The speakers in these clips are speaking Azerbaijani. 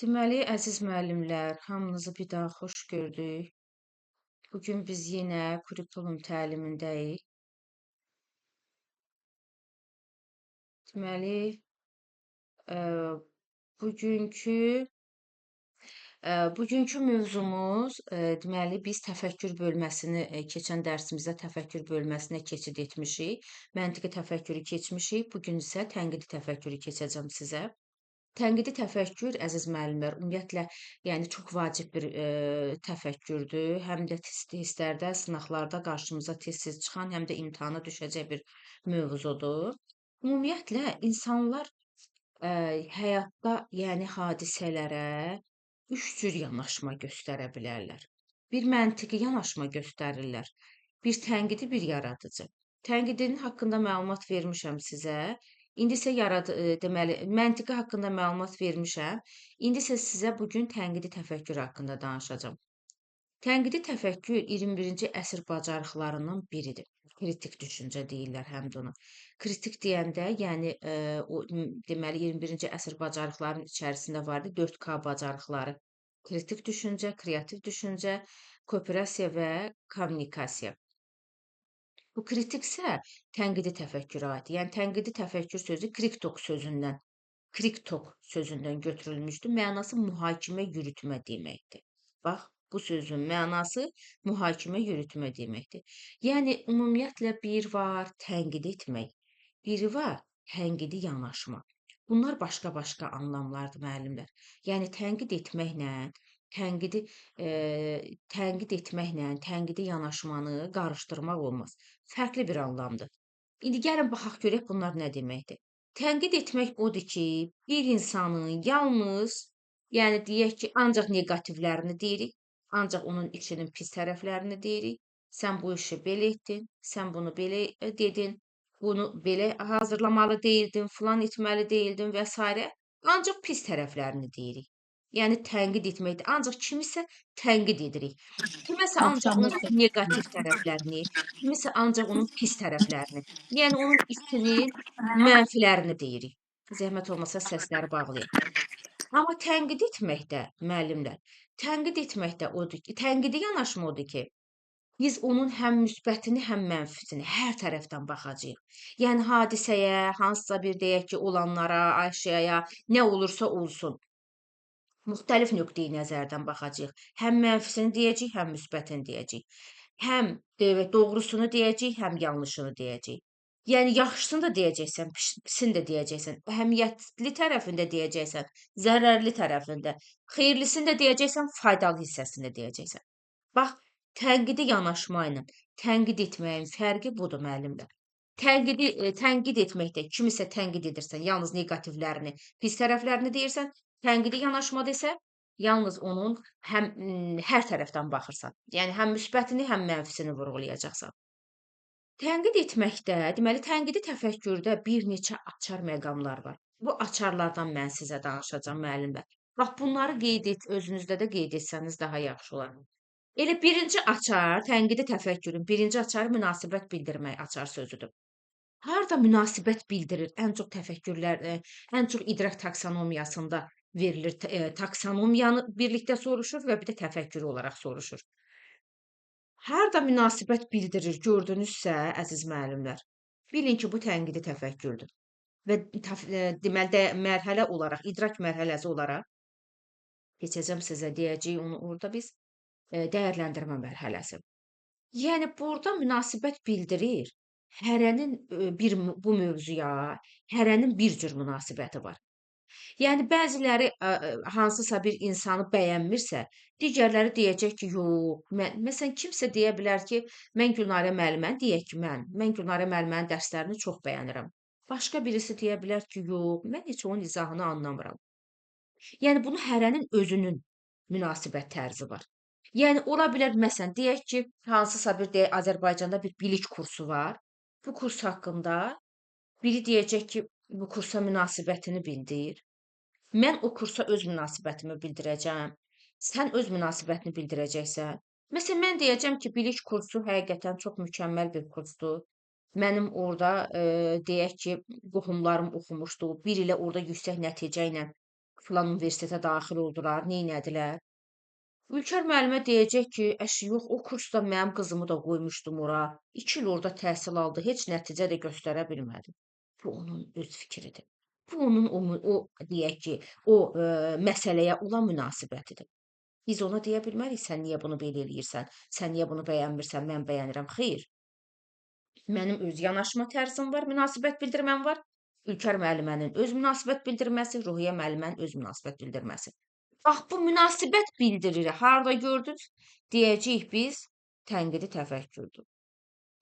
Deməli, əziz müəllimlər, hamınızı bir daha xoş gördük. Bugün biz yenə kurikulum təlimindəyik. Deməli, ə, bugünkü bugünkü mövzumuz, deməli, biz təfəkkür bölməsini keçən dərsimizdə təfəkkür bölməsinə keçid etmişik. Məntiqi təfəkkürü keçmişik. Bu gün isə tənqidi təfəkkürü keçəcəm sizə. Tənqidi təfəkkür, əziz müəllimlər, ümumiyyətlə, yəni çox vacib bir təfəkkürdür. Həm də testlərdə, sınaqlarda qarşımıza tez-tez çıxan, həm də imtahana düşəcək bir mövzudur. Ümumiyyətlə, insanlar həyatda, yəni hadisələrə üç cür yanaşma göstərə bilərlər. Bir məntiqi yanaşma göstərirlər, bir tənqidi, bir yaradıcı. Tənqidinin haqqında məlumat vermişəm sizə. İndi isə deməli, məntiqi haqqında məlumat vermişəm. İndi isə sizə bu gün tənqidi təfəkkür haqqında danışacağam. Tənqidi təfəkkür 21-ci əsr bacarıqlarından biridir. Kritik düşüncə deyirlər həm də ona. Kritik deyəndə, yəni o deməli 21-ci əsr bacarıqlarının içərisində vardı 4K bacarıqları. Kritik düşüncə, kreativ düşüncə, kooperasiya və kommunikasiya. Bu kritiksə tənqidi təfəkkürə aiddir. Yəni tənqidi təfəkkür sözü kriktok sözündən, kriktok sözündən götürülmüşdür. Mənası mühakimə yürütmə deməkdir. Bax, bu sözün mənası mühakimə yürütmə deməkdir. Yəni ümumiyyətlə bir var tənqid etmək, biri var tənqidi yanaşma. Bunlar başqa-başqa anlamlardır müəllimlər. Yəni tənqid etməklə tənqidi tənqid etməklə tənqidi yanaşmanı qarışdırmaq olmaz. Fərqli bir anlamdır. İndi gəlin baxaq görək bunlar nə deməkdir. Tənqid etmək odur ki, bir insanın yalnız, yəni deyək ki, ancaq neqativlərini deyirik, ancaq onun işinin pis tərəflərini deyirik. Sən bu işi belə etdin, sən bunu belə dedin, bunu belə hazırlamalı deyildin, filan etməli deyildin və s. Ancaq pis tərəflərini deyirik. Yəni tənqid etməkdir. Ancaq kimisə tənqid edirik. Kiməsə ancaq onun neqativ tərəflərini, kimisə ancaq onun pis tərəflərini, yəni onun işinin mənfilərini deyirik. Zəhmət olmasa səsləri bağlayın. Amma tənqid etməkdə, müəllimlər, tənqid etməkdə odur ki, tənqidi yanaşma odur ki, biz onun həm müsbətini, həm mənfisini hər tərəfdən baxacağıq. Yəni hadisəyə, hansısa bir deyək ki, olanlara, əşyaya, nə olursa olsun, müxtəlif nöqteyi nəzərdən baxacağıq. Həm mənfisini deyəcəyik, həm müsbətini deyəcəyik. Həm doğrusunu deyəcəyik, həm yanlışını deyəcəyik. Yəni yaxşısını da deyəcəksən, pisini də deyəcəksən, əhəmiyyətli tərəfini də deyəcəksən, zərərli tərəfini də, xeyirlisini də deyəcəksən, faydalı hissəsini də deyəcəksən. Bax, tənqidi yanaşma ilə tənqid etməyin fərqi budur müəllimlər. Tənqid etməkdə kimisə tənqid edirsən, yalnız neqativlərini, pis tərəflərini deyirsən. Tənqidi yanaşma desə, yalnız onun həm hər tərəfdən baxırsan. Yəni həm müsbətini, həm mənfisini vurğulayacaqsan. Tənqid etməkdə, deməli tənqidi təfəkkürdə bir neçə açar məqamlar var. Bu açarlardan mən sizə danışacağam müəllimlər. Bax, bunları qeyd et, özünüzdə də qeyd etsəniz daha yaxşı olar. Elə birinci açar, tənqidi təfəkkürün birinci açarı münasibət bildirmək açar sözüdür. Harda münasibət bildirir? Ən çox təfəkkürlər, ən çox idrak taksonomiyasında verilir. Taksonomiyanı birlikdə soruşur və bir də təfəkkürü olaraq soruşur. Harda münasibət bildirir gördünüzsə, əziz müəllimlər, bilin ki, bu tənqidi təfəkkürdür. Və deməli də mərhələ olaraq, idrak mərhələsi olaraq keçəcəm sizə deyəcəyik onu orada biz dəyərləndirmə mərhələsi. Yəni burada münasibət bildirir. Hərənin bir bu mövzuya, hərənin bir cür münasibəti var. Yəni bəziləri hansısa bir insanı bəyənmirsə, digərləri deyəcək ki, yox, mən, məsələn, kimsə deyə bilər ki, mən Gülnarə müəlliməni deyək ki, mən Gülnarə müəllimənin dərslərini çox bəyənirəm. Başqa birisi deyə bilər ki, yox, mən heç onun izahını anlamıram. Yəni bunu hərənin özünün münasibət tərzi var. Yəni ola bilər, məsələn, deyək ki, hansısa bir deyək, Azərbaycanda bir bilik kursu var. Bu kurs haqqında biri deyəcək ki, bu kursa münasibətini bildir. Mən o kursa öz münasibətimi bildirəcəm. Sən öz münasibətini bildirəcəksən. Məsələn, mən deyəcəm ki, bilik kursu həqiqətən çox mükəmməl bir kursdur. Mənim orada deyək ki, qohumlarım oxumuşdu. Bir ilə orada yüksək nəticə ilə Filan universitetə daxil oldular, neynədilər? Ülkər müəllimə deyəcək ki, əşi yox, o kursda mənim qızımı da qoymuşdum ora. 2 il orada təhsil aldı, heç nəticə də göstərə bilmədi. Bu onun öz fikridir. Bu onun o deyək ki, o məsələyə olan münasibətidir. Biz ona deyə bilmərik, sən niyə bunu belə eləyirsən, sən niyə bunu bəyənmirsən, mən bəyənirəm. Xeyr. Mənim öz yanaşma tərzim var, münasibət bildirməm var. Ülkər müəllimənin öz münasibət bildirməsi, Ruhiyyə müəllimənin öz münasibət bildirməsi. Bax, bu münasibət bildirir. Harda gördünüz? Deyəcəyik biz tənqidi təfəkkürdür.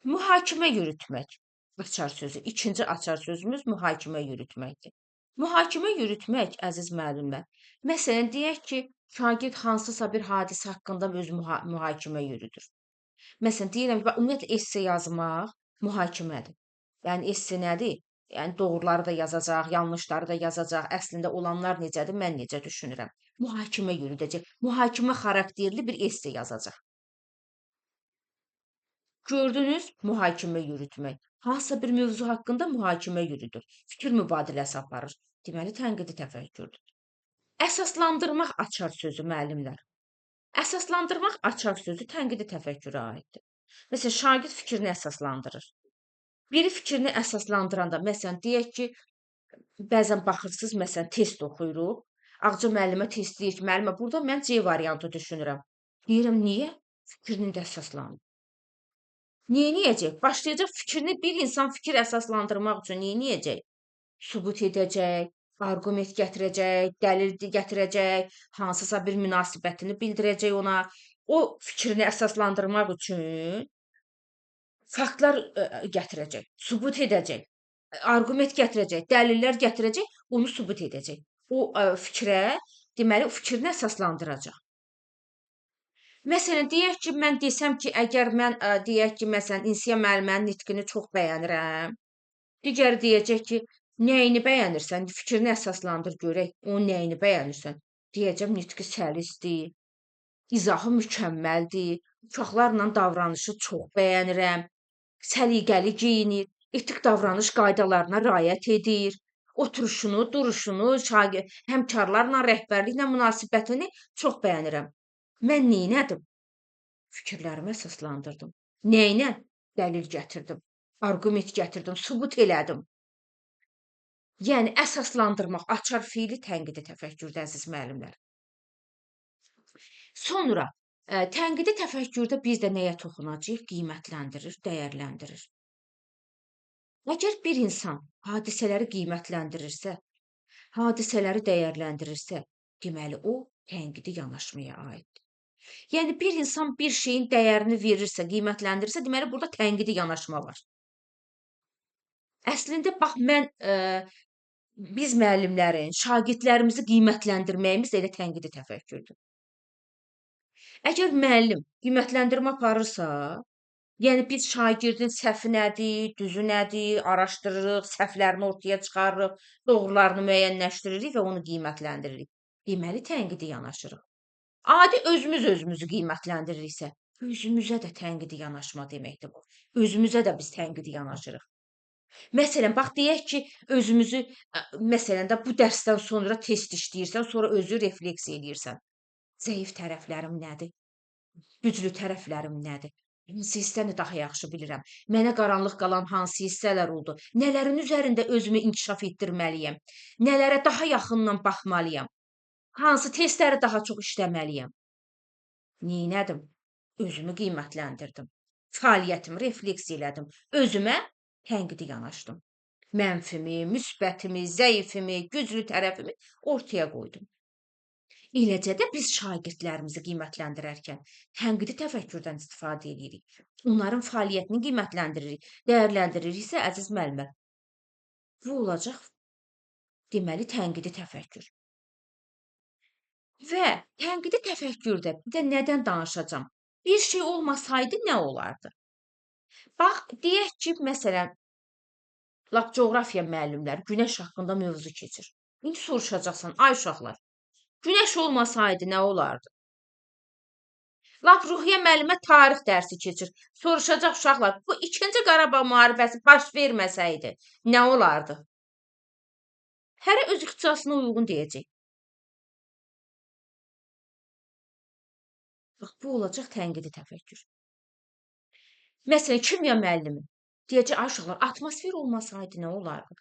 Mühakimə yürütmək. Açar sözü. İkinci açar sözümüz mühakimə yürütməkdir. Mühakimə yürütmək, əziz müəllimlər. Məsələn, deyək ki, şagird hansısa bir hadisə haqqında öz mühakimə yürüdür. Məsələn, deyirəm ki, ümumiyyətlə, esse yazmaq mühakimədir. Yəni, esse nədir? Yəni, doğruları da yazacaq, yanlışları da yazacaq, əslində olanlar necədir, mən necə düşünürəm. Mühakimə yürüdəcək, mühakimə xarakterli bir esse yazacaq. Gördünüz, mühakimə yürütmək. Hansısa bir mövzu haqqında mühakimə yürüdür, fikir mübadiləsi aparır. Deməli, tənqidi təfəkkürdür. Əsaslandırmaq açar sözü müəllimlər. Əsaslandırmaq açar sözü tənqidi təfəkkürə aiddir. Məsələn, şagird fikrini əsaslandırır. Biri fikrini əsaslandıranda, məsələn, deyək ki, bəzən baxırsınız, məsələn, test oxuyuruq. Ağca müəllimə test deyir ki, müəllimə, burada mən C variantı düşünürəm. Deyirəm, niyə? Fikrini də əsaslandır. Neyniyəcək? Başlayacaq fikrini bir insan fikir əsaslandırmaq üçün neyniyəcək? Sübut edəcək, arqument gətirəcək, dəlil gətirəcək, hansısa bir münasibətini bildirəcək ona. O fikrini əsaslandırmaq üçün faktlar gətirəcək, sübut edəcək, arqument gətirəcək, dəlillər gətirəcək, onu sübut edəcək. O fikrə, deməli, o fikrini əsaslandıracaq. Məsələn, deyək ki, mən desəm ki, əgər mən, deyək ki, məsələn, İnsiya müəllimənin nitqini çox bəyənirəm, digəri deyəcək ki, nəyini bəyənirsən, fikrini əsaslandır görək, onun nəyini bəyənirsən. Deyəcəm, nitqi səlisdir, izahı mükəmməldir, uşaqlarla davranışı çox bəyənirəm, səliqəli geyinir, etik davranış qaydalarına riayət edir, oturuşunu, duruşunu, həmkarlarla, rəhbərliklə münasibətini çox bəyənirəm. Mən neynədim? Fikirlərimi əsaslandırdım. Nəyinə? Dəlil gətirdim, arqument gətirdim, sübut elədim. Yəni, əsaslandırmaq, açar feili tənqidi təfəkkürdə, əziz müəllimlər. Sonra, tənqidi təfəkkürdə biz də nəyə toxunacağıq? Qiymətləndirir, dəyərləndirir. Əgər bir insan hadisələri qiymətləndirirsə, hadisələri dəyərləndirirsə, deməli, o tənqidi yanaşmaya aiddir. Yəni, bir insan bir şeyin dəyərini verirsə, qiymətləndirirsə, deməli, burada tənqidi yanaşma var. Əslində, bax, mən, biz müəllimlərin, şagirdlərimizi qiymətləndirməyimiz də elə tənqidi təfəkkürdür. Əgər müəllim qiymətləndirmə aparırsa, yəni biz şagirdin səhvi nədir, düzü nədir, araşdırırıq, səhvlərini ortaya çıxarırıq, doğrularını müəyyənləşdiririk və onu qiymətləndiririk. Deməli, tənqidi yanaşırıq. Adi özümüz özümüzü qiymətləndiririksə, özümüzə də tənqidi yanaşma deməkdir bu. Özümüzə də biz tənqidi yanaşırıq. Məsələn, bax, deyək ki, özümüzü, məsələn də bu dərsdən sonra test işləyirsən, sonra özü refleksiya eləyirsən. Zəif tərəflərim nədir? Güclü tərəflərim nədir? Hansı hissəni daha yaxşı bilirəm? Mənə qaranlıq qalan hansı hissələr oldu? Nələrin üzərində özümü inkişaf etdirməliyəm? Nələrə daha yaxından baxmalıyam? Hansı testləri daha çox işləməliyəm? Neynədim? Özümü qiymətləndirdim. Fəaliyyətimi refleksiya elədim. Özümə tənqidi yanaşdım. Mənfimi, müsbətimi, zəifimi, güclü tərəfimi ortaya qoydum. Eləcə də biz şagirdlərimizi qiymətləndirərkən tənqidi təfəkkürdən istifadə edirik. Onların fəaliyyətini qiymətləndiririk, dəyərləndiririksə, əziz müəllimlər, bu olacaq, deməli, tənqidi təfəkkür. Və tənqidi təfəkkürdə bir də nədən danışacağam? Bir şey olmasaydı nə olardı? Bax, deyək ki, məsələn, lap coğrafiya müəllimləri günəş haqqında mövzu keçir. İndi soruşacaqsan, ay uşaqlar, günəş olmasaydı nə olardı? Lap Ruhiyyə müəllimə tarix dərsi keçir. Soruşacaq uşaqlar, bu 2-ci Qarabağ müharibəsi baş verməsəydi nə olardı? Hərə öz ixtisasına uyğun deyəcək. Bax, bu olacaq tənqidi təfəkkür. Məsələn, kimya müəllimi deyəcək, ay uşaqlar, atmosfer olmasaydı nə olardı?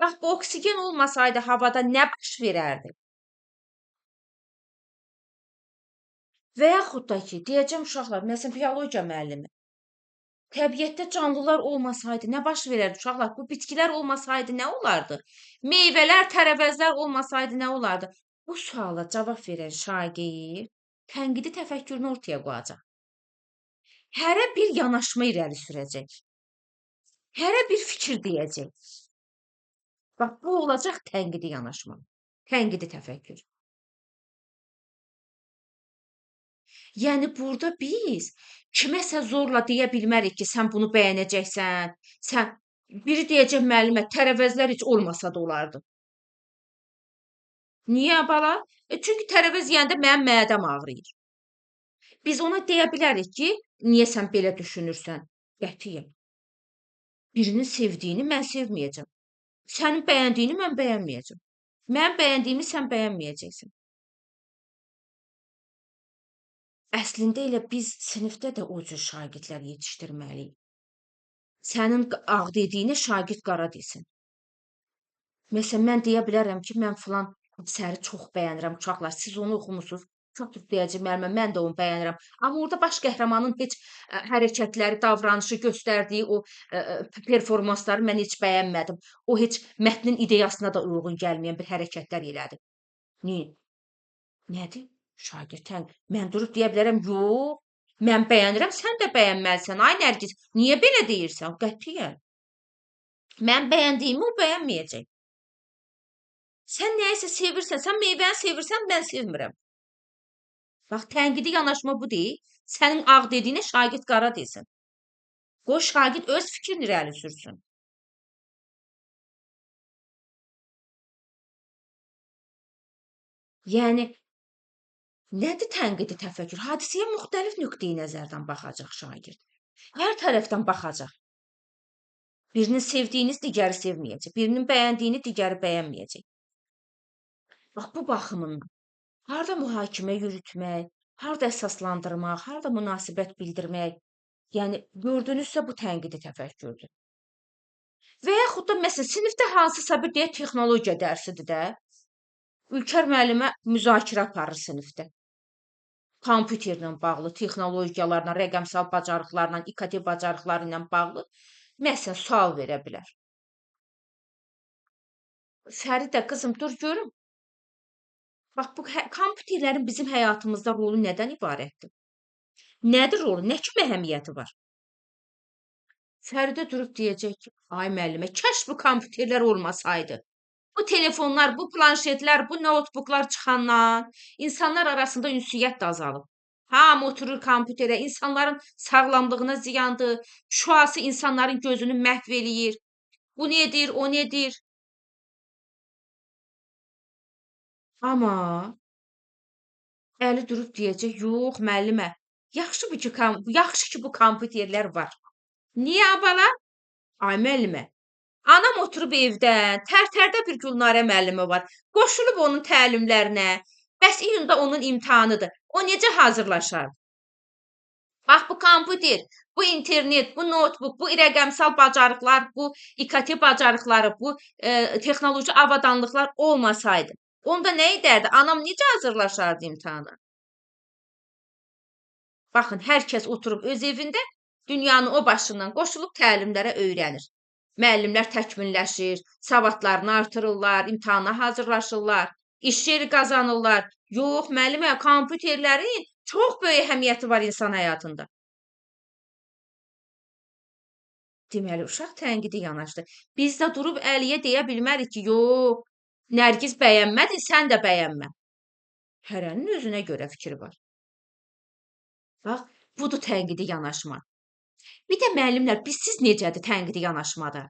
Bax, bu oksigen olmasaydı havada nə baş verərdi? Və yaxud da ki, deyəcəm uşaqlar, məsələn, biologiya müəllimi. Təbiətdə canlılar olmasaydı nə baş verərdi uşaqlar? Bu bitkilər olmasaydı nə olardı? Meyvələr, tərəvəzlər olmasaydı nə olardı? Bu suala cavab verən şagird tənqidi təfəkkürünü ortaya qoyacaq. Hərə bir yanaşma irəli sürəcək. Hərə bir fikir deyəcək. Bax, bu olacaq tənqidi yanaşma, tənqidi təfəkkür. Yəni, burada biz kiməsə zorla deyə bilmərik ki, sən bunu bəyənəcəksən, sən... Biri deyəcək müəllimə, tərəvəzlər heç olmasa da olardı. Niyə, bala? Çünki tərəvəz yeyəndə mənim mədəm ağrıyır. Biz ona deyə bilərik ki, niyə sən belə düşünürsən? Qətiyyən. Birinin sevdiyini mən sevməyəcəm. Sənin bəyəndiyini mən bəyənməyəcəm. Mənim bəyəndiyimi sən bəyənməyəcəksən. Əslində elə biz sinifdə də o cür şagirdlər yetişdirməliyik. Sənin ağ dediyini şagird qara desin. Məsələn, mən deyə bilərəm ki, mən filan əsəri çox bəyənirəm. Uşaqlar, siz onu oxumusunuz. Çox deyəcək, müəllimə, mən də onu bəyənirəm. Amma orada baş qəhrəmanın heç hərəkətləri, davranışı, göstərdiyi o performansları mən heç bəyənmədim. O heç mətnin ideyasına da uyğun gəlməyən bir hərəkətlər elədi. Niyə? Nədir? Şagird, mən durub deyə bilərəm, yox, mən bəyənirəm, sən də bəyənməlisən. Ay Nərgiz, niyə belə deyirsən? Qətiyyən. Mən bəyəndiyimi o bəyənməyəcək. Sən nəyisə sevirsən, sən meyvəni sevirsən, mən sevmirəm. Bax, tənqidi yanaşma bu deyil. Sənin ağ dediyinə şagird qara desin. Qoy şagird öz fikrini irəli sürsün. Yəni, nədir tənqidi təfəkkür? Hadisəyə müxtəlif nöqteyi nəzərdən baxacaq şagird. Hər tərəfdən baxacaq. Birinin sevdiyini digəri sevməyəcək. Birinin bəyəndiyini digəri bəyənməyəcək. Bax, bu baxımından harda mühakimə yürütmək, harda əsaslandırmaq, harda münasibət bildirmək, yəni gördünüzsə bu tənqidi təfəkkürdür. Və yaxud da məsələn, sinifdə hansısa bir deyək texnologiya dərsidir də, Ülker müəllimə müzakirə aparır sinifdə. Kompüterlə bağlı, texnologiyalarla, rəqəmsal bacarıqlarla, İKT bacarıqları ilə bağlı məsələn, sual verə bilər. Fəridə, qızım, dur görüm. Bax, bu kompüterlərin bizim həyatımızda rolu nədən ibarətdir? Nədir rolu? Nə kimi əhəmiyyəti var? Fəridə durub deyəcək ki, ay müəllimə, kaş bu kompüterlər olmasaydı. Bu telefonlar, bu planşetlər, bu notebooklar çıxandan insanlar arasında ünsiyyət də azalıb. Hamı oturur kompüterə, insanların sağlamlığına ziyandır, şüası insanların gözünü məhv eləyir. Bu nedir, o nedir? Amma əli durub deyəcək, yox müəllimə, yaxşı ki bu kompüterlər var. Niyə bala? Ay müəllimə, anam oturub evdə, Tərtərdə bir Gülnarə müəllimi var, qoşulub onun təlimlərinə, bəs iyunda onun imtahanıdır, o necə hazırlaşar? Bax, bu kompüter, bu internet, bu notebook, bu rəqəmsal bacarıqlar, bu İKT bacarıqları, bu texnoloji avadanlıqlar olmasaydı, onda nə edərdi? Anam necə hazırlaşardı imtahana? Baxın, hər kəs oturub öz evində, dünyanın o başından qoşulub təlimlərə öyrənir. Müəllimlər təkmilləşir, savadlarını artırırlar, imtahana hazırlaşırlar, iş yeri qazanırlar. Yox, müəllimə, kompüterlərin çox böyük əhəmiyyəti var insan həyatında. Deməli, uşaq tənqidi yanaşdı. Biz də durub Əliyə deyə bilmərik ki, yox, Nərgiz bəyənmədi, sən də bəyənmə. Hərənin özünə görə fikri var. Bax, budur tənqidi yanaşma. Bir də müəllimlər, siz necədir tənqidi yanaşmada?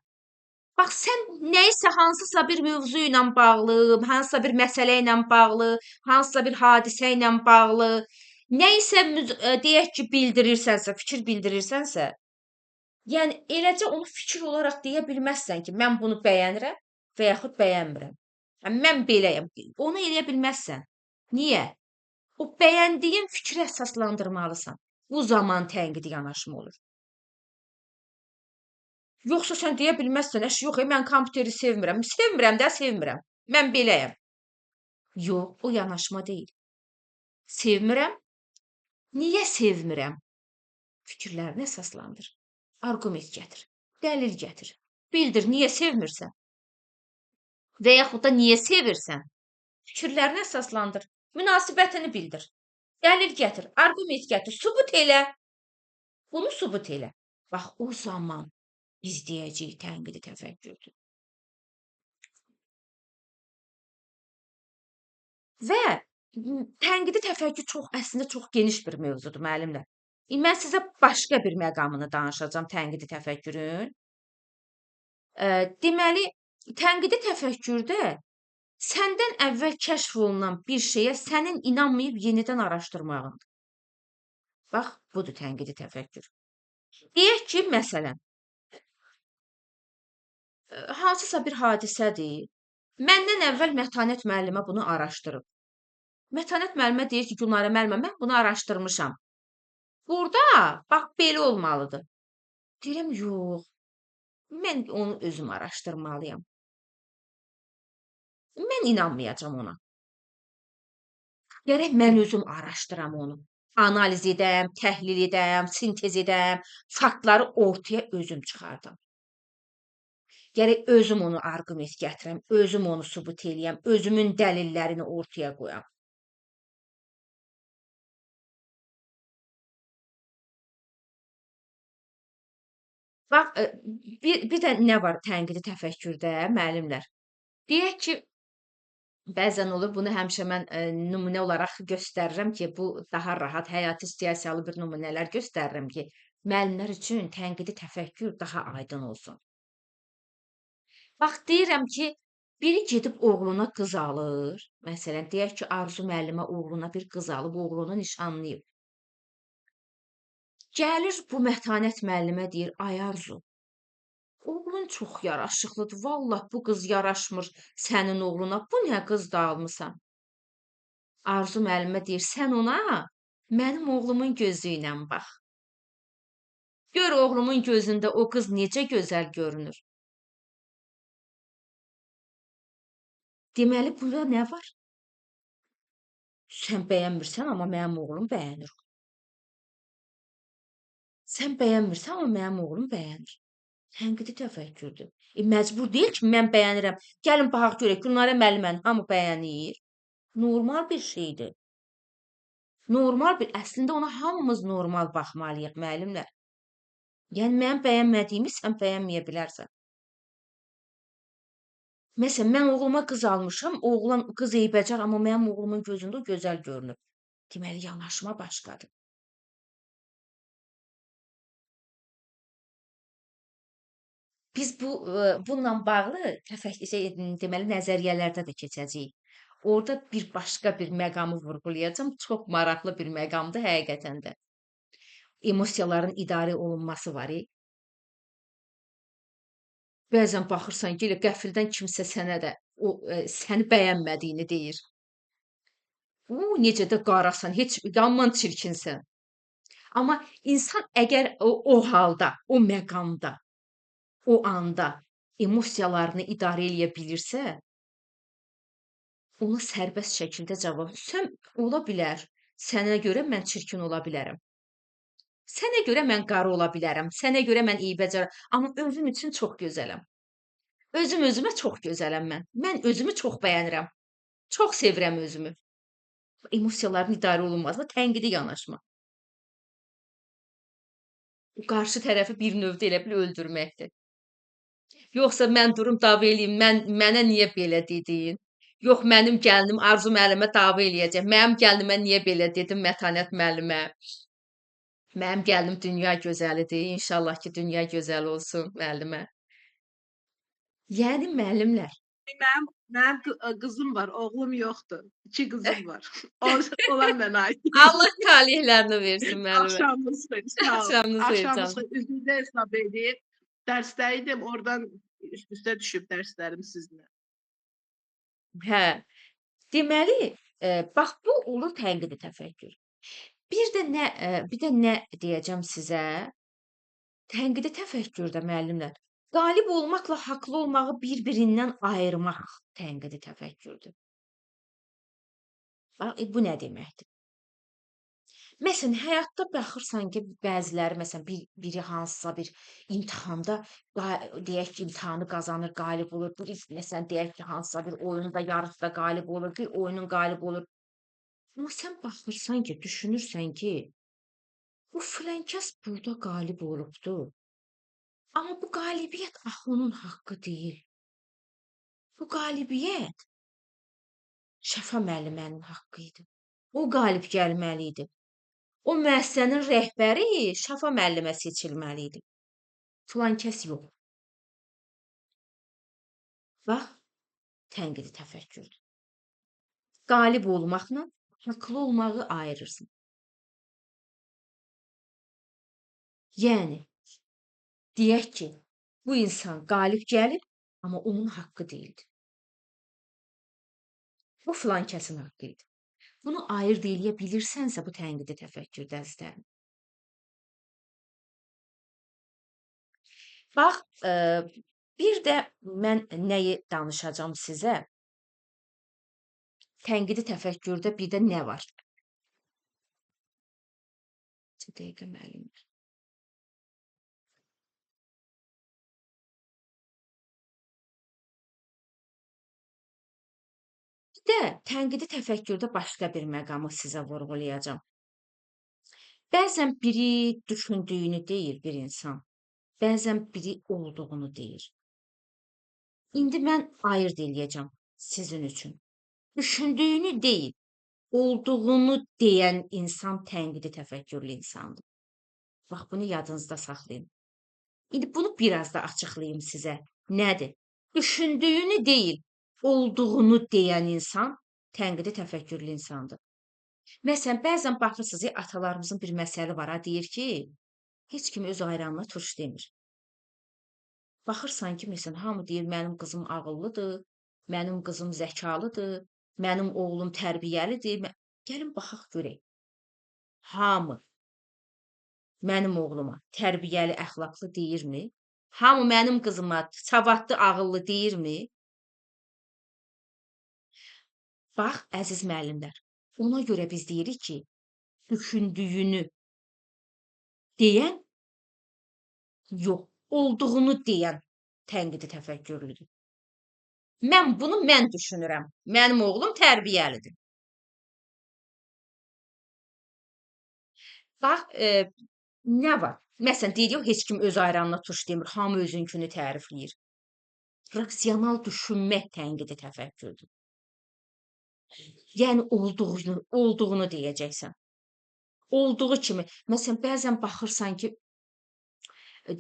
Bax, sən nəyisə hansısa bir mövzu ilə bağlı, hansısa bir məsələ ilə bağlı, hansısa bir hadisə ilə bağlı, nəyisə deyək ki, bildirirsənsə, fikir bildirirsənsə, yəni eləcə onu fikir olaraq deyə bilməzsən ki, mən bunu bəyənirəm və yaxud bəyənmirəm. Yəni, mən beləyəm. Onu eləyə bilməzsən. Niyə? O bəyəndiyin fikri əsaslandırmalısan. Bu zaman tənqidi yanaşma olur. Yoxsa sən deyə bilməzsən, əş, yox, mən kompüteri sevmirəm. Sevmirəm də, sevmirəm. Mən beləyəm. Yox, o yanaşma deyil. Sevmirəm. Niyə sevmirəm? Fikirlərini əsaslandır. Arqument gətir. Dəlil gətir. Bildir, niyə sevmirsən? Və yaxud da niyə sevirsən? Fikirlərini əsaslandır. Münasibətini bildir. Dəlil gətir, arqument gətir, sübut elə. Bunu sübut elə. Bax, o zaman biz deyəcəyik tənqidi təfəkkürdür. Və tənqidi təfəkkür çox, əslində çox geniş bir mövzudur, müəllimlər. Mən sizə başqa bir məqamını danışacağam tənqidi təfəkkürün. Deməli, tənqidi təfəkkürdə səndən əvvəl kəşf olunan bir şeyə sənin inanmayıb yenidən araşdırmağındır. Bax, budur tənqidi təfəkkür. Deyək ki, məsələn, hansısa bir hadisədir. Məndən əvvəl Mətanət müəllimə bunu araşdırıb. Mətanət müəllimə deyir ki, Gülnarə müəllimə, mən bunu araşdırmışam. Burada, bax, belə olmalıdır. Deyirəm, yox, mən onu özüm araşdırmalıyam. Mən inanmayacağam ona. Gərək mən özüm araşdıram onu. Analiz edəm, təhlil edəm, sintez edəm, faktları ortaya özüm çıxardım. Gərək özüm onu arqument gətirəm, özüm onu sübut eləyəm, özümün dəlillərini ortaya qoyam. Bax, bir də nə var tənqidi təfəkkürdə, müəllimlər? Deyək ki, bəzən olur, bunu həmişə mən nümunə olaraq göstərirəm ki, bu daha rahat, həyati situasiyalı bir nümunələr göstərirəm ki, müəllimlər üçün tənqidi təfəkkür daha aydın olsun. Bax, deyirəm ki, biri gedib oğluna qız alır. Məsələn, deyək ki, Arzu müəllimə oğluna bir qız alıb, oğlunu nişanlayıb. Gəlir bu Mətanət müəllimə deyir, ay Arzu, oğlun çox yaraşıqlıdır, vallah bu qız yaraşmır sənin oğluna, bu nə qız da almısan? Arzu müəllimə deyir, sən ona mənim oğlumun gözü ilə bax. Gör oğlumun gözündə o qız necə gözəl görünür. Deməli, burada nə var? Sən bəyənmirsən, amma mənim oğlum bəyənir. Sən bəyənmirsən, amma mənim oğlum bəyənir. Tənqidi təfəkkürdür. Məcbur deyil ki, mən bəyənirəm. Gəlin, baxaq görək, Gülnarə müəlliməni hamı bəyənir. Normal bir şeydir. Normal bir, əslində ona hamımız normal baxmalıyıq, müəllimlər. Yəni, mənim bəyənmədiyimi sən bəyənməyə bilərsən. Məsələn, mən oğluma qız almışam, oğlan qız eybəcər, amma mənim oğlumun gözündə o gözəl görünür. Deməli, yanaşma başqadır. Biz bununla bağlı deməli, nəzəriyyələrdə də keçəcəyik. Orada bir başqa bir məqamı vurğulayacağam. Çox maraqlı bir məqamdır həqiqətən də. Emosiyaların idarə olunması var. Bəzən baxırsan ki, elə qəfildən kimsə sənə də o səni bəyənmədiyini deyir. Necə də qarasan, heç yaman çirkinsən. Amma insan əgər o halda, o məqamda, o anda emosiyalarını idarə eləyə bilirsə, ona sərbəst şəkildə cavab. Sən ola bilər, sənə görə mən çirkin ola bilərəm. Sənə görə mən qara ola bilərəm, sənə görə mən eybəcərəm, amma özüm üçün çox gözələm. Özüm özümə çox gözələm mən. Mən özümü çox bəyənirəm. Çox sevirəm özümü. Emosiyaların idarə olunması, tənqidi yanaşma. Bu qarşı tərəfi bir növdə elə bil öldürməkdir. Yoxsa mən durum dava eləyim, mənə niyə belə dedin? Yox, mənim gəlinim Arzu müəllimə dava eləyəcək. Mənim gəlinimə niyə belə dedim Mətanət müəllimə? Mənim gəlinim dünya gözəlidir. İnşallah ki, dünya gözəli olsun müəllimə. Yəni müəllimlər. Mənim qızım var, oğlum yoxdur. 2 qızım var. Onlar mənə aid. Allah talihlərini versin müəllimə. Axşamınız xeyir, sağ olun. Axşamınız xeyir, Axşamınız canım. xeyir. Üzünüzə hesab edib. Dərsdə idim, oradan üst-üstə düşüb dərslərim sizinlə. Hə. Deməli, Bax bu olur tənqidi təfəkkür. Bir də nə bir də nə deyəcəm sizə? Tənqidi təfəkkürdə müəllimlər, qalib olmaqla haqlı olmağı bir-birindən ayırmaq tənqidi təfəkkürdür. Bax, bu nə deməkdir? Məsələn, həyatda baxırsan ki, bəziləri məsələn biri hansısa bir imtahanda deyək ki, imtahanı qazanır, qalib olur. Biri məsələn deyək ki, hansısa bir oyunda, yarışda qalib olur, bir oyunun qalib olur. Amma sən baxırsan ki, düşünürsən ki, bu filankəs burada qalib olubdur. Amma bu qalibiyyət axı onun haqqı deyil. Bu qalibiyyət Şəfa müəllimənin haqqı idi. O qalib gəlməli idi. O müəssisənin rəhbəri Şəfa müəllimə seçilməli idi. Filankəs yox. Bax, tənqidi təfəkkürdür. Qalib olmaqla haqlı olmağı ayırırsan. Yəni, deyək ki, bu insan qalib gəlib, amma onun haqqı deyildi. Bu filankəsin haqqı idi. Bunu ayırd eləyə bilirsənsə, bu tənqidi təfəkkürdə əzizlərim. Bax, bir də mən nəyi danışacağam sizə? Tənqidi təfəkkürdə bir də nə var? Bir dəqiqə müəllimlər. Bir də tənqidi təfəkkürdə başqa bir məqamı sizə vurğulayacağam. Bəzən biri düşündüyünü deyir bir insan, bəzən biri olduğunu deyir. İndi mən ayırd eləyəcəm sizin üçün. Düşündüyünü deyil, olduğunu deyən insan tənqidi təfəkkürlü insandır. Bax, bunu yadınızda saxlayın. İndi bunu biraz da açıqlayım sizə. Nədir? Düşündüyünü deyil, olduğunu deyən insan tənqidi təfəkkürlü insandır. Məsələn, bəzən baxırsınız, atalarımızın bir məsəli var, ha, deyir ki, heç kim öz ayranına turş demir. Baxırsan ki, məsələn, hamı deyir, mənim qızım ağıllıdır, mənim qızım zəkalıdır, mənim oğlum tərbiyəlidir. Gəlin baxaq görək. Hamı mənim oğluma tərbiyəli, əxlaqlı deyirmi? Hamı mənim qızıma savadlı, ağıllı deyirmi? Bax, əziz müəllimlər, ona görə biz deyirik ki, düşündüyünü deyən yox, olduğunu deyən tənqidi təfəkkürlüdür. Mən bunu mən düşünürəm. Mənim oğlum tərbiyəlidir. Bax, nə var? Məsələn, deyirik, heç kim öz ayranına turş demir, hamı özünkünü tərifləyir. Rasional düşünmək tənqidi təfəkkürdür. Yəni, olduğunu deyəcəksən. Olduğu kimi. Məsələn, bəzən baxırsan ki,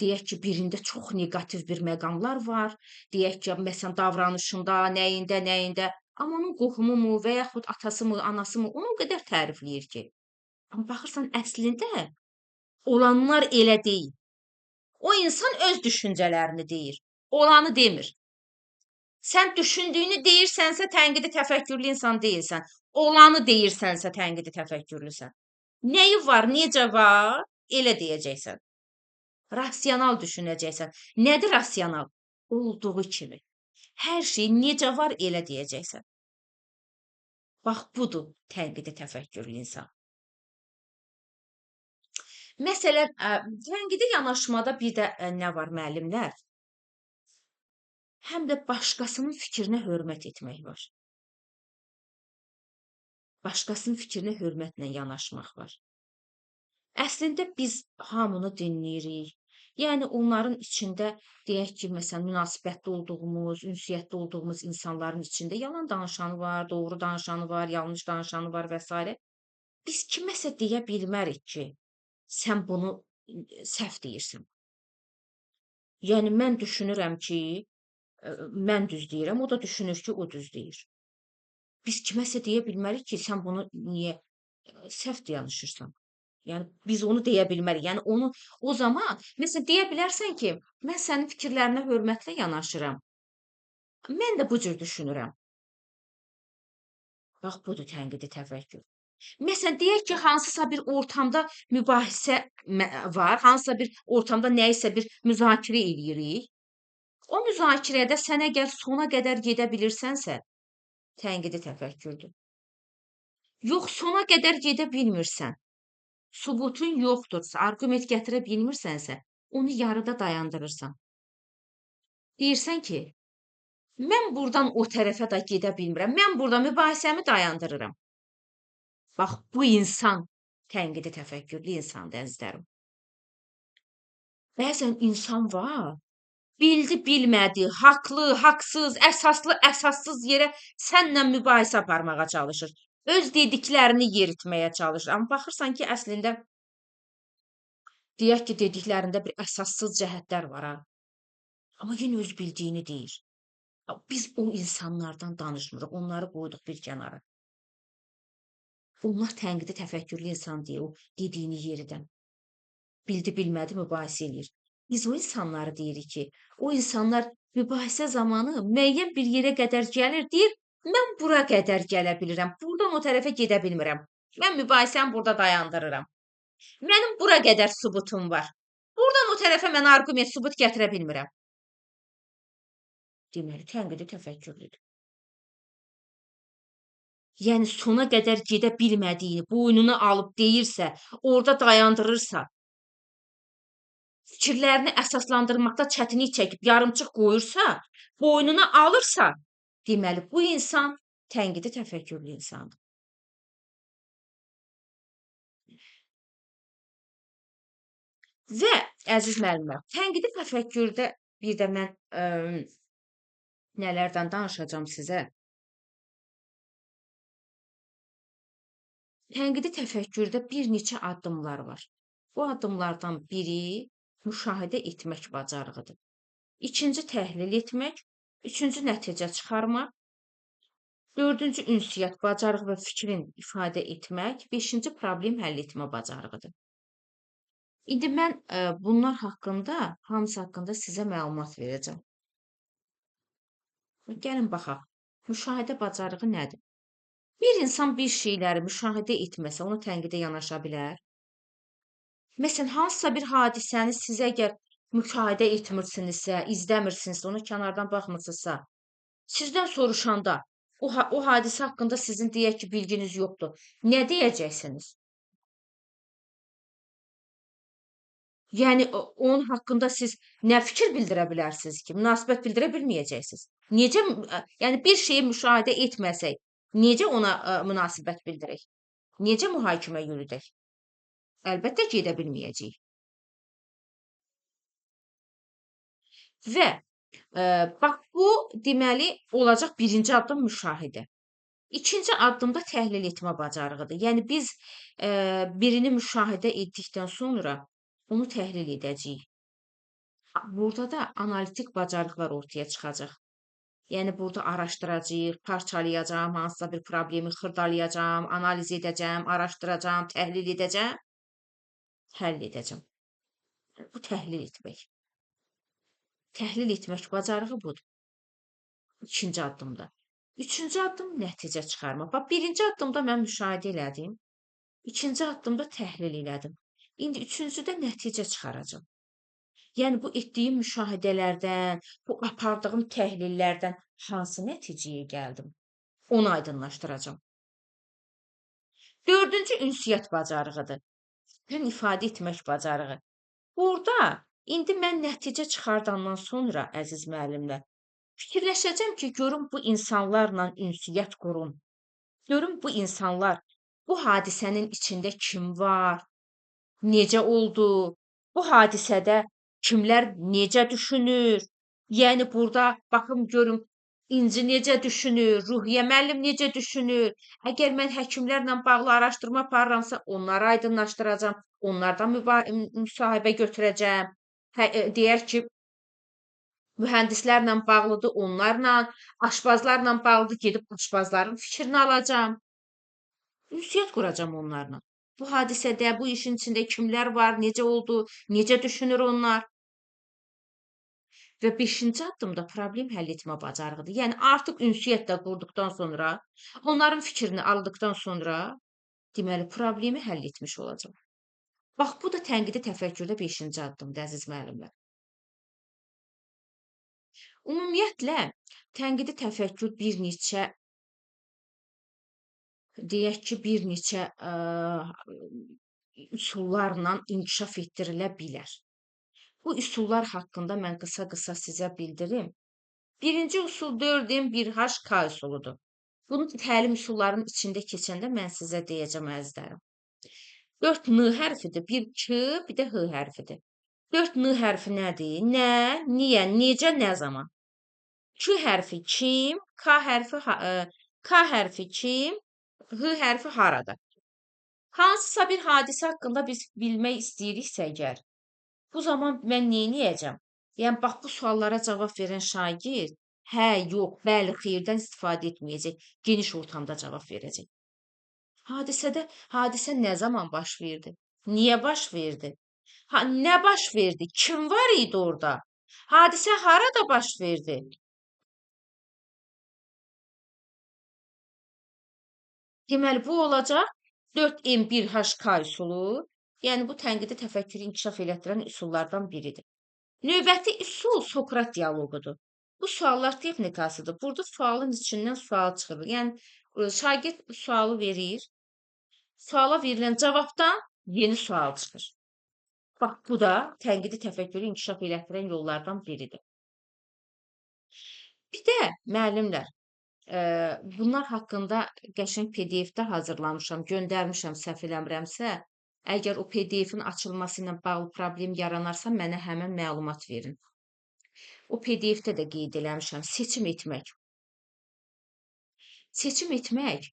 deyək ki, birində çox neqativ bir məqamlar var. Deyək ki, məsələn, davranışında, nəyində, nəyində. Amma onun qohumu mu və yaxud atası mı, anası mı, onu o qədər tərifləyir ki. Amma baxırsan, əslində olanlar elə deyil. O insan öz düşüncələrini deyir, olanı demir. Sən düşündüyünü deyirsənsə, tənqidi təfəkkürlü insan deyilsən. Olanı deyirsənsə, tənqidi təfəkkürlüsən. Nəyi var, necə var, elə deyəcəksən. Rasional düşünəcəksən. Nədir rasional? Olduğu kimi. Hər şey necə var, elə deyəcəksən. Bax, budur tənqidi təfəkkürlü insan. Məsələn, tənqidi yanaşmada bir də nə var müəllimlər? Həm də başqasının fikrinə hörmət etmək var. Başqasının fikrinə hörmətlə yanaşmaq var. Əslində biz hamını dinləyirik. Yəni onların içində deyək ki, məsələn, münasibətdə olduğumuz, ünsiyyətdə olduğumuz insanların içində yalan danışanı var, doğru danışanı var, yanlış danışanı var və s. Biz kiməsə deyə bilmərik ki, sən bunu səhv deyirsən. Yəni mən düşünürəm ki, mən düz deyirəm, o da düşünür ki, o düz deyir. Biz kiməsə deyə bilmərik ki, sən bunu niyə səhv danışırsan? Yəni biz onu deyə bilmərik. Yəni onu o zaman məsələn deyə bilərsən ki, mən sənin fikirlərinə hörmətlə yanaşıram. Mən də bu cür düşünürəm. Bax, budur tənqidi təfəkkür. Məsələn, deyək ki, hansısa bir ortamda mübahisə var, hansısa bir ortamda nəyisə bir müzakirə eləyirik. O müzakirədə sən əgər sona qədər gedə bilirsənsə, tənqidi təfəkkürdür. Yox, sona qədər gedə bilmirsən, sübutun yoxdursa, arqument gətirə bilmirsənsə, onu yarıda dayandırırsan. Deyirsən ki, mən buradan o tərəfə də gedə bilmirəm, mən burada mübahisəmi dayandırıram. Bax, bu insan tənqidi təfəkkürlü insandır, əzizlərim. Bəzən insan var, bildi, bilmədi, haqlı, haqsız, əsaslı, əsassız yerə sənlə mübahisə aparmağa çalışır. Öz dediklərini yeritməyə çalışır. Amma baxırsan ki, əslində, deyək ki, dediklərində bir əsassız cəhətlər var, ha. Amma yenə öz bildiyini deyir. Biz o insanlardan danışmırıq, onları qoyduq bir kənara. Onlar tənqidi təfəkkürlü insan deyil, o dediyini yeridən. Bildi, bilmədi, mübahisə eləyir. Biz o insanları deyirik ki, o insanlar mübahisə zamanı müəyyən bir yerə qədər gəlir, deyir, mən bura qədər gələ bilirəm, buradan o tərəfə gedə bilmirəm. Mən mübahisəmi burada dayandırıram. Mənim bura qədər sübutum var. Buradan o tərəfə mən arqument, sübut gətirə bilmirəm. Deməli, tənqidi təfəkkürlüdür. Yəni, sona qədər gedə bilmədiyini boynuna alıb deyirsə, orada dayandırırsa, fikirlərini əsaslandırmaqda çətinlik çəkib, yarımçıq qoyursa, boynuna alırsa, deməli, bu insan tənqidi təfəkkürlü insandır. Və, əziz müəllimlər, tənqidi təfəkkürdə bir də mən nələrdən danışacağam sizə? Tənqidi təfəkkürdə bir neçə addımlar var. Bu addımlardan biri müşahidə etmək bacarığıdır. İkinci, təhlil etmək. Üçüncü, nəticə çıxarmaq. Dördüncü, ünsiyyət bacarığı və fikrin ifadə etmək. Beşinci, problem həll etmə bacarığıdır. İndi mən bunlar haqqında, hamısı haqqında sizə məlumat verəcəm. Gəlin baxaq. Müşahidə bacarığı nədir? Bir insan bir şeyləri müşahidə etməsə, ona tənqidə yanaşa bilər. Məsələn, hansısa bir hadisəni siz əgər müşahidə etmirsinizsə, izləmirsinizsə, ona kənardan baxmırsınızsa, sizdən soruşanda o hadisə haqqında sizin deyək ki, bilginiz yoxdur. Nə deyəcəksiniz? Yəni, onun haqqında siz nə fikir bildirə bilərsiniz ki, münasibət bildirə bilməyəcəksiniz. Necə, yəni bir şeyi müşahidə etməsək, necə ona münasibət bildirək? Necə mühakimə yürüdək? Əlbəttə ki, edə bilməyəcəyik. Və bax, bu, deməli, olacaq birinci addım müşahidə. İkinci addımda təhlil etmə bacarığıdır. Yəni, biz birini müşahidə etdikdən sonra onu təhlil edəcəyik. Burada da analitik bacarıqlar ortaya çıxacaq. Yəni, burada araşdıracağıq, parçalayacağam, hansısa bir problemi xırdalayacağam, analiz edəcəm, araşdıracağam, təhlil edəcəm, həll edəcəm. Bu, təhlil etmək. Təhlil etmək bacarığı budur. İkinci addımda. Üçüncü addım nəticə çıxarmaq. Bax, birinci addımda mən müşahidə elədim. İkinci addımda təhlil elədim. İndi üçüncüdə nəticə çıxaracağam. Yəni, bu etdiyim müşahidələrdən, bu apardığım təhlillərdən hansı nəticəyə gəldim? Onu aydınlaşdıracağam. Dördüncü, ünsiyyət bacarığıdır. Fikrin ifadə etmək bacarığı. Burada indi mən nəticə çıxardandan sonra, əziz müəllimlər, fikirləşəcəm ki, görüm bu insanlarla ünsiyyət qurum. Görüm bu insanlar bu hadisənin içində kim var, necə oldu, bu hadisədə kimlər necə düşünür? Yəni, burada baxım, görüm, İnci necə düşünür, Ruhiyyə müəllim necə düşünür? Əgər mən həkimlərlə bağlı araşdırma aparıramsa, onları aydınlaşdıracağam, onlardan müsahibə götürəcəm. Deyək ki, mühəndislərlə bağlıdır, onlarla, aşbazlarla bağlıdır, gedib aşbazların fikrini alacağam. Ünsiyyət quracağam onlarla. Bu hadisədə, bu işin içində kimlər var, necə oldu, necə düşünür onlar? Və 5-ci addımda problem həll etmə bacarığıdır. Yəni artıq ünsiyyət də qurduqdan sonra, onların fikrini aldıqdan sonra, deməli problemi həll etmiş olacaq. Bax, bu da tənqidi təfəkkürdə 5-ci addımdır, əziz müəllimlər. Ümumiyyətlə, tənqidi təfəkkür bir neçə, deyək ki, bir neçə üsullarla inkişaf etdirilə bilər. Bu üsullar haqqında mən qısa-qısa sizə bildirim. Birinci üsul 4M 1H K üsuludur. Bunu təlim üsullarının içində keçəndə mən sizə deyəcəm, əzizlərim. 4 N hərfidir, 1 K, bir də H hərfidir. 4 N hərfi nədir? Nə, niyə, necə, nə zaman? Q hərfi kim, K hərfi, K hərfi kim, H hərfi harada? Hansısa bir hadisə haqqında biz bilmək istəyiriksə əgər, bu zaman mən nə edəcəm? Yəni, bax, bu suallara cavab verən şagird, hə, yox, bəli, xeyirdən istifadə etməyəcək, geniş ortamda cavab verəcək. Hadisə nə zaman baş verdi? Niyə baş verdi? Ha, nə baş verdi? Kim var idi orada? Hadisə harada baş verdi? Deməli, bu olacaq 4M1HK üsulu. Yəni, bu tənqidi təfəkkürü inkişaf elətdirən üsullardan biridir. Növbəti üsul Sokrat dialoqudur. Bu suallar texnikasıdır. Burada sualın içindən sual çıxır. Yəni, şagird sualı verir. Suala verilən cavabdan yeni sual çıxır. Bax, bu da tənqidi təfəkkürü inkişaf elətdirən yollardan biridir. Bir də müəllimlər, bunlar haqqında qəşəng PDF-də hazırlamışam, göndərmişəm səhv eləmirəmsə. Əgər o PDF-in açılması ilə bağlı problem yaranarsa, mənə həmən məlumat verin. O PDF-də də qeyd eləmişəm. Seçim etmək. Seçim etmək,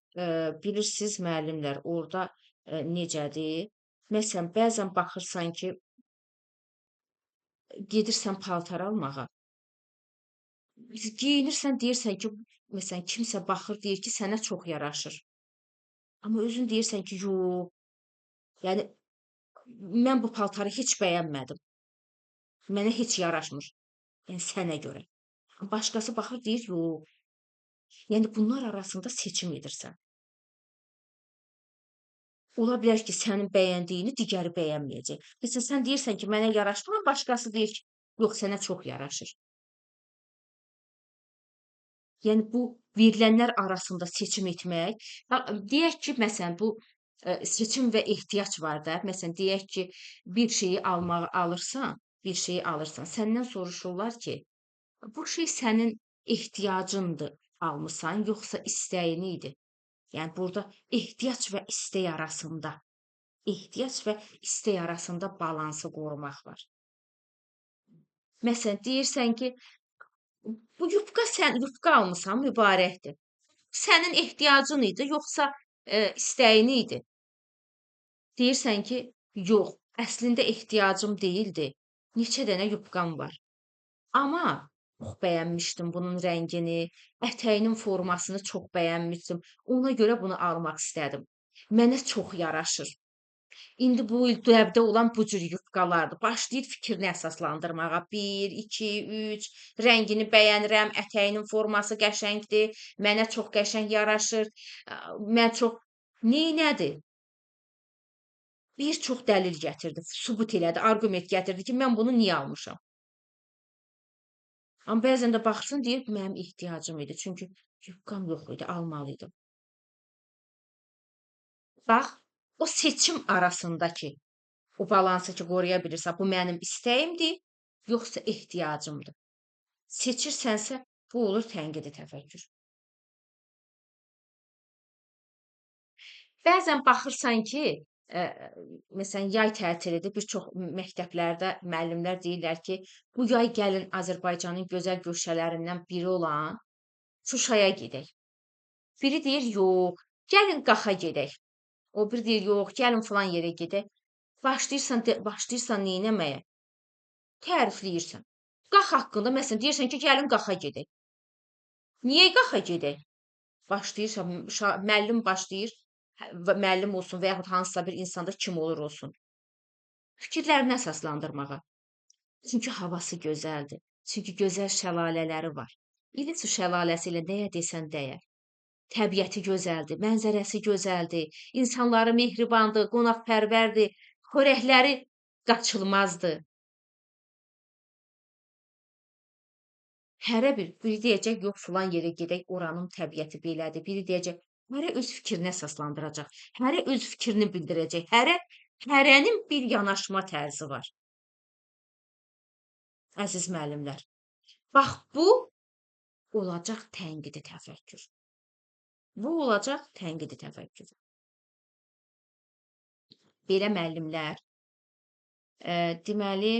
bilirsiniz müəllimlər, orada necədir? Məsələn, bəzən baxırsan ki, gedirsən paltar almağa. Geyinirsən, deyirsən ki, məsələn, kimsə baxır, deyir ki, sənə çox yaraşır. Amma özün deyirsən ki, yox, yəni, mən bu paltarı heç bəyənmədim. Mənə heç yaraşmır. Yəni, sənə görə. Başqası baxır, deyir, yox. Yəni, bunlar arasında seçim edirsən. Ola bilər ki, sənin bəyəndiyini digəri bəyənməyəcək. Məsələn, sən deyirsən ki, mənə yaraşmır, amma başqası deyir ki, yox, sənə çox yaraşır. Yəni, bu verilənlər arasında seçim etmək. Deyək ki, məsələn, bu seçim və ehtiyac var da. Məsələn, deyək ki, bir şeyi alırsan, bir şeyi alırsan, səndən soruşurlar ki, bu şey sənin ehtiyacındır, almısan, yoxsa istəyin idi. Yəni, burada ehtiyac və istək arasında, ehtiyac və istək arasında balansı qorumaq var. Məsələn, deyirsən ki, bu yufka sən yufka almısan, mübarəkdir. Sənin ehtiyacın idi, yoxsa istəyin idi? Deyirsən ki, yox, əslində ehtiyacım deyildi. Neçə dənə yufkam var. Amma çox bəyənmişdim bunun rəngini, ətəyinin formasını çox bəyənmişdim. Ona görə bunu almaq istədim. Mənə çox yaraşır. İndi bu il dəbdə olan bu cür yufkalardır. Başlayır fikrini əsaslandırmağa. 1, 2, 3, rəngini bəyənirəm, ətəyinin forması qəşəngdir, mənə çox qəşəng yaraşır, mən çox... Neynədir? Bir çox dəlil gətirdi, sübut elədi, arqument gətirdi ki, mən bunu niyə almışam? Amma bəzən də baxırsın, deyir, mənim ehtiyacım idi. Çünki yufkam yox idi, almalıydım. Bax, o seçim arasındakı o balansı ki, qoruya bilirsən, bu mənim istəyimdir, yoxsa ehtiyacımdır. Seçirsənsə, bu olur tənqidi təfəkkür. Bəzən baxırsan ki, məsələn, yay tətilidir, bir çox məktəblərdə müəllimlər deyirlər ki, bu yay gəlin Azərbaycanın gözəl guşələrindən biri olan Şuşaya gedək. Biri deyir, yox, gəlin Qaxa gedək. O biri deyir, yox, gəlin filan yerə gedək. Başlayırsan neynəməyə? Tərifləyirsən. Qax haqqında, məsələn, deyirsən ki, gəlin Qaxa gedək. Niyə Qaxa gedək? Başlayırsan, müəllim başlayır, müəllim olsun və yaxud hansısa bir insanda kim olur olsun. Fikirlərini əsaslandırmağa. Çünki havası gözəldir. Çünki gözəl şəlalələri var. İlisu şəlaləsi ilə nəyə desən dəyər. Təbiəti gözəldir, mənzərəsi gözəldir, insanları mehribandır, qonaqpərvərdir, xörəkləri qaçılmazdır. Hərə biri deyəcək, yox, filan yerə gedək, oranın təbiəti belədir. Biri deyəcək, hərə öz fikrinə əsaslandıracaq, hərə öz fikrini bildirəcək, hərənin bir yanaşma tərzi var. Əziz müəllimlər, bax bu olacaq tənqidi təfəkkür. Bu olacaq tənqidi təfəkkür. Belə müəllimlər, deməli,